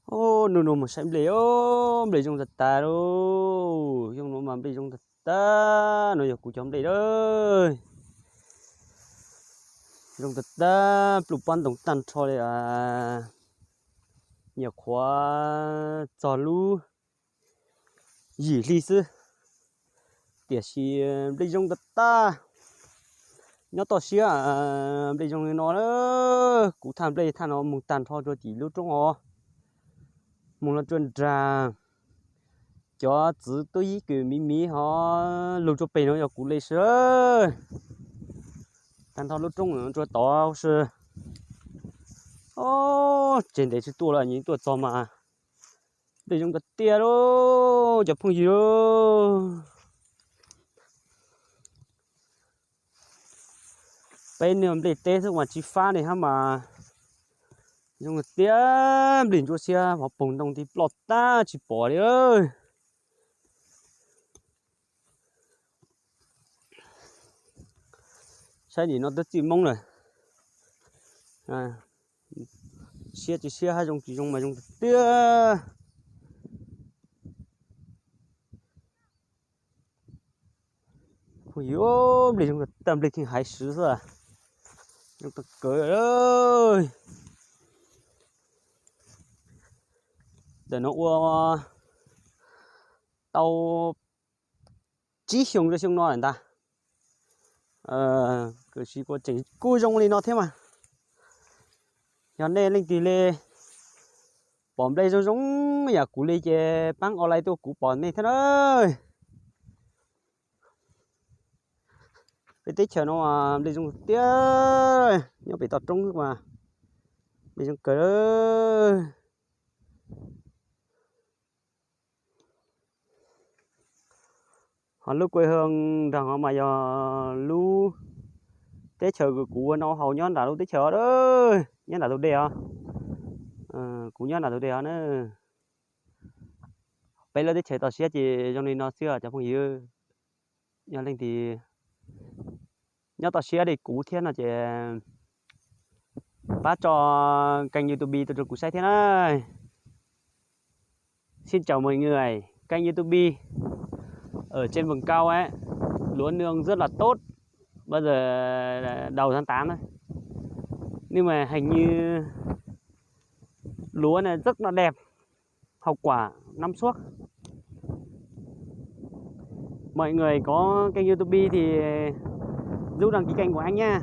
Ub, nub nua mus saib nplej os, nplej zoo tag tag lauj. Xyoo no mas nplej zoo tag tag, no yog kuv cov nplej lawm. Zoo tag tag, pluj pob ntoo tag nrho li. Nyuam qhuav txog lub yim hli xwb, tiam sis nplej zoo tag tag. Nyob toj siab nplej zoo li no lawm. Kuv thaj nplej thaj no mus tag nrho rau tim lub roob os, mus los rau nrag. Cov txwv tub yib kws miv miv hos lug rau pem no yog kuv li xwb. Tag nrho lub roob rau tod xwb. Ob, tseg ntev tsis tuaj lawm, nyias tuaj txog mas nplej zoo tiag tiag lauj cov phooj ywg. Peb niag nplej teb xwb mas tsis fab li hab mas zoo tiag tiag. Nplej ntsuab siab hauv poog ntoo ti ploj tag tsis pom li. Saib nim no twb txij hmoob lawm. Siab tsis siab hab zoo tsis zoo mas zoo tiag tiag. Phooj ywg, nplej zoo tag, nplej theej haiv swv xwb, zoo tag kawg. Ntawm no ua tau tsib xyoos rau xyoo no lawm ntag. Kuv tseem kuj zoo li no thiab mas. Yog nej leej twg li pom nplej zoo zoo yam kuv li ces pab online tuaj kuv pom nej thiab na. Peb teb chaws no mas nplej zoo tiag, nyob pem toj roob mas nplej zoo kawg. Ho lub kuj hee nrog no mas yog lub teb chaws kuv ua noj haus nyob nram lub teb chaws os, nyob nram tus dej os. Kuv nyob nram tus dej os na. Peb lub teb chaws toj siab ces zoo li no xwb os cov phooj ywg. Yog leej twg nyob toj siab li kuv thiab no ces pab tso kênh YouTube tuaj rau kuv saib thiab na. Xin chào mọi người, kênh YouTube ở trên vùng cao ấy, lúa nương rất là tốt. Bây giờ đầu tháng tám đấy. Nhưng mà hình như lúa này rất là đẹp, hậu quả năng suất. Mọi người có kênh YouTube thì giúp đăng ký kênh của anh nha.